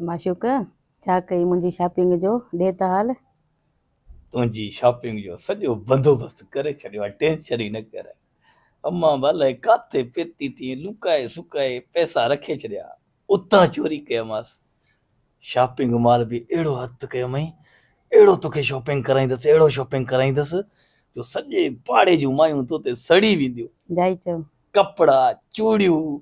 معشوق، ڇا ڪئي منهنجي شاپنگ جو ڏي ته حال. تنهنجي شاپنگ جو سڄو بندوبست ڪري ڇڏيو آهي ٽينشن ئي نه ڪر. امان به الائي ڪاٿي پيتي ٿئين لڪائي سڪائي پئسا رکي ڇڏيا. اتان چوري ڪيمانس. شاپنگ مال به اهڙو هٿ ڪيمئين اهڙو توکي شاپنگ ڪرائيندس اهڙو شاپنگ ڪرائيندس جو سڄي پاڙي جون مايون تو تي سڙي وينديون. جائي چئو. ڪپڙا، چوڙيون،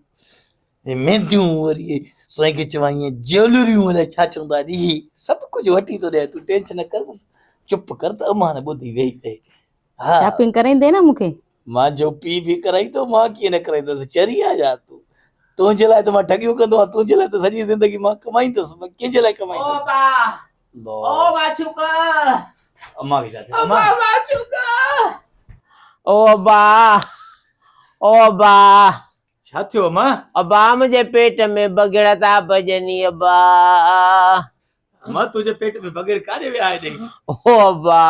هي مينديون وري سائين کي چوان ائين جيولريون الائي ڇا چوندا آهن اهي سڀ ڪجهه وٺي ٿو ڏيان تون ٽينشن نه ڪر بس چپ ڪر ته امان ٻڌي ويهي رهي ها شاپنگ ڪرائيندين نه مون کي؟ مانجو پيء به ڪرائيندو مان ڪيئن نه ڪرائيندس چري آهيان ڇا تون تنهنجي لاء ته مان ٺڳيون ڪندو آهيان تنهنجي لاء ته سڄي زندگي مان ڪمائيندس مان ڪنهن جي لاء او ڪمائيندس با او معشوق امان کي ڇا ٿيو ابا امان معشوق او ابا او ابا ڇا ٿيو امان؟ ابا منهنجي پيٽ ۾ بگهڙ ٿا ڀڄني ابا. امان تنهنجي پيٽ ۾ بگهڙ ڪاڏي ويا هيڏي؟ او ابا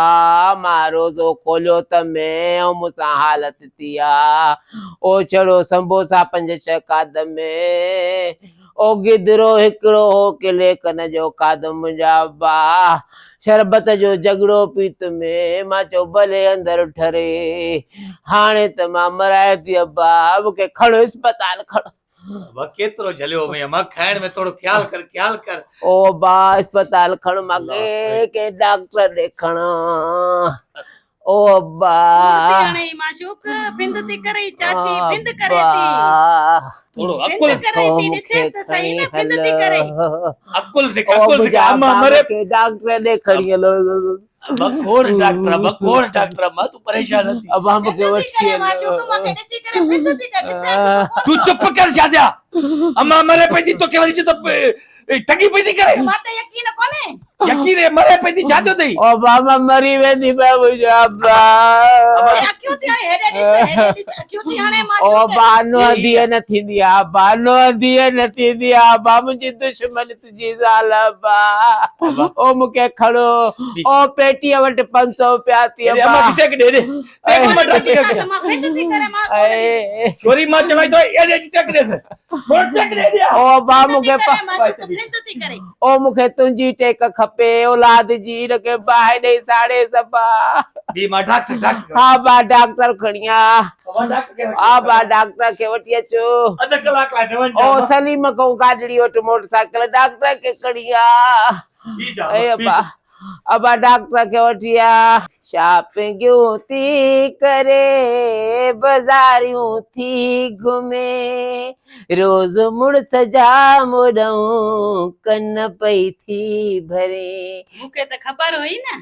مان روزو کوليو ته ۾ ۽ مون سان حالت ٿي آ. او ڇڙو سنبوسا پنج ڇهه کاڌ ۾. او گدرو هڪڙو هو ڪلي کن جو کاڌم منهنجا ابا. شربت جو جڳڙو پيت ۾، مان چيو ڀلي اندر ٺري، هاڻي ته مان مرائي ٿي ابا، مون کي کڻ اسپتال کڻ. ابا ڪيترو جهليو هئين امان، کائڻ ۾ ٿورو خيال ڪر، خيال ڪر. او ابا اسپتال کڻ مان کي ڪنهن ڊاڪٽر ڏي کڻ. او ابا. ڪوڙ ٿي هڻئي معشوق، ڦند ٿي ڪرئي چاچي، ڦند ڪري ٿي. ٿورو عقل ڦند ڪرئي ٿي، ڏسيس ته سهي نه، ڦند ٿي ڪرئي. عقل سک، عقل سک، اما مري. ڊاڪٽر ڏي کڻي هلو. ابا کوڙ ڊاڪٽر، ابا کوڙ ڊاڪٽر، اما تون پريشان نه ٿي. ابا مون کي ڦند ٿي وٺي ڪري هلو. معشوق، مان کي ڏسي ڪري ڦند ٿي ڪري، ڏسيس به ڪونه تون ٿو. چپ ڪر شازيا، اما مري پئي ٿي توکي وري چئي ٿو ٺڳي پئي ٿي ڪري. مان تي يقين ڪونهي. يقين اي مري پئي ٿي ڇا ٿيو اٿئي. او بابا مري ويندي پئي منهنجو ابا. اي اکيون ٿي هڻي هيڏي ڏس هيڏي ڏس اکيون ٿي هڻي او معشوق. ابا نونهن ڌيء نه ٿيندي آ ابا نونهن ڌيء نه ٿيندي آ ابا منهنجي دشمن تنهنجي زال ابا او مون کي کڻو او پيٽيء وٽ 500 پيا ٿي ابا. اما کي ٽيڪ ڏي ڏي ٽيڪ مان ڊاڪٽر کي ڇوري مان چوائي ٿو ايڏي اچي ٽيڪ ڏيس ٿورو ٽيڪ ڏي ڏي او ابا مون کي او مون کي تنهنجي ٽيڪ کپي اولاد جي هن کي باهه ڏئي ساڙيس ابا. ٻي مان ڊاڪٽر ڊاڪٽر ها ابا ڊاڪٽر کڻي آ. ها ابا ڊاڪٽر کي وٺي اچو. اڌ ڪلاڪ لاء نه وڃجان. او سليم کان گاڏڙي وٽ موٽر سائيڪل ڊاڪٽر کي کڻي آ. اي ابا ابا ڊاڪٽر کي وٺي آ. شاپنگيون ٿي ڪري بزاريون ٿي گهمي روز مڙس جا مڙئون ڪن پئي ٿي ڀري. مون کي ته خبر هئي نه،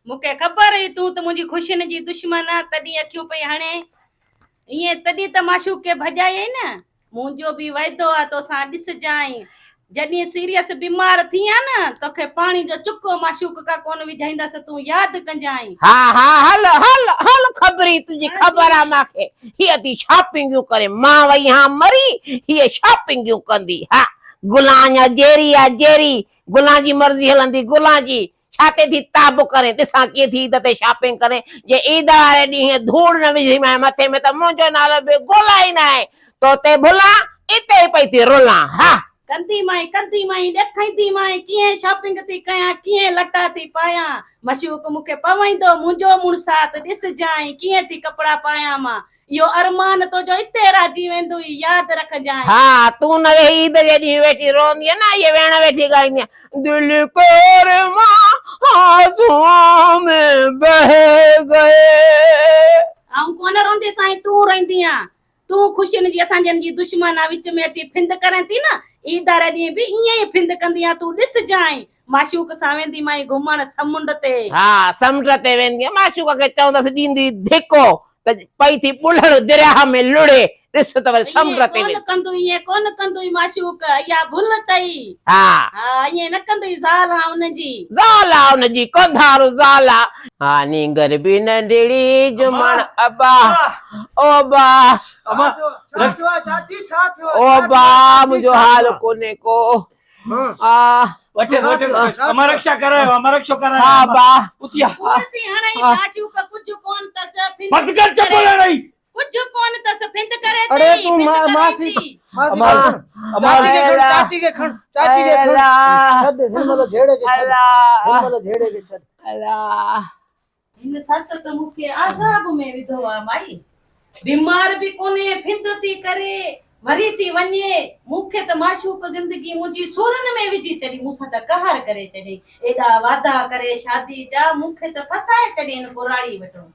مون کي خبر هئي تون ته منهنجي خوشين جي دشمن آن، تڏهن اکيون پئي هڻين ائين، تڏهن ته معشوق کي ڀڄايئي نه. منهنجو به وعدو آ توسان ڏسجانء جڏهن سيريس بيمار ٿيان نه توکي پاڻي جو چڪو معشوق کا ڪونه وجهائيندس تون ياد ڪجانء. ها ها هل هل هل خبري تنهنجي خبر آ مانکي هيء ٿي شاپنگيون ڪري مان وئي هان مري هيء شاپنگيون ڪندي ها گلان اڃا جيري آ جيري گلان جي مرضي هلندي گلان جي ڇا تي ٿي تاب ڪرين، ڏسان ڪيئن ٿي عيد تي شاپنگ ڪرين، جي عيد واري ڏينهن ڌوڙ نه وجهيمانء مٿي ۾ ته منهنجو نالو به گولا ئي ناهي، تو تي ڀلان، اتي ئي پئي ٿي رلان، ها! ڪنديمانء، ڪنديمانء، ڏيکائينديمانء، ڪيئن شاپنگ ٿي ڪيان، ڪيئن لٽا ٿي پايان، مشوق مون کي پوائيندو، منهنجو مڙس آ ته ڏسجانء، ڪيئن ٿي ڪپڙا پايان مان، اهو ارمان تنهنجو اتي رهجي ويندوئي، ياد رکجانء. ها، تون نه ويهي عيد جي ڏينهن ويٺي روئندينء نه، اهي ويڻ ويٺي ڳائيندينء، دل ڪورما آنسوئون ۾ بهه گئي. آئون ڪونه روئنديس ۽ تون روئيندينء. تون خوشين جي اسان جن جي دشمن آن، وچ ۾ اچي ڦند ڪرين ٿي نه، عيد واري ڏينهن به ائين ئي ڦند ڪندينء، تون ڏسجانء، معشوق سان وينديمانء گهمڻ سمنڊ تي. ها، سمنڊ تي ويندينء، معشوق کي چوندس ڏيندي ڌڪو، ته پئي ٿي ٻلهڻ درياهه ۾ لڙهي، ڏس ته وري سمنڊ تي ائين ويندي. ڪونه ڪندو، ائين ڪونه ڪندوئي معشوق، اها ڀل اٿئي. ها. ها، ائين نه ڪندوئي، زال آ ان جي. زال آ ان جي، ڪنڌارو زال آ. ها، نينگر به ننڍڙي جمڻ، ابا، او ابا. ابا، ڇا ٿيو آ چاچي، ڇا ٿيو آ؟ او ابا، منهنجو حال ڪونهي ڪو. وٺي وٺي اما رڪشا ڪرايو اما رڪشو ڪرايو ها با اٿي آ ٿي هڻئي معشوق ڪجهه ڪون تس ڦند بس ڪر چپل هڻئي ڪجهه ڪون تس ڦند ڪري ٿي اڙي تون ماسي ماسي اما چاچي کي کڻ چاچي کي کڻ چاچي کي کڻ ڇا ڇڏ هن مهل جهيڙي کي ڇڏ الا هن مهل جهيڙي کي ڇڏ. الا. هن سس ته مون کي عذاب ۾ وڌو آ مائي. بيمار به ڪونهي، ڦند ٿي ڪري، وري ٿي وڃي. مون کي ته معشوق زندگي منهنجي سورن ۾ وجهي ڇڏي. مون سان ته قهر ڪري ڇڏيائين. ايڏا وعدا ڪري شادي جا، مون کي ته ڦسائي ڇڏيائين هن ڪراڙي وٽون.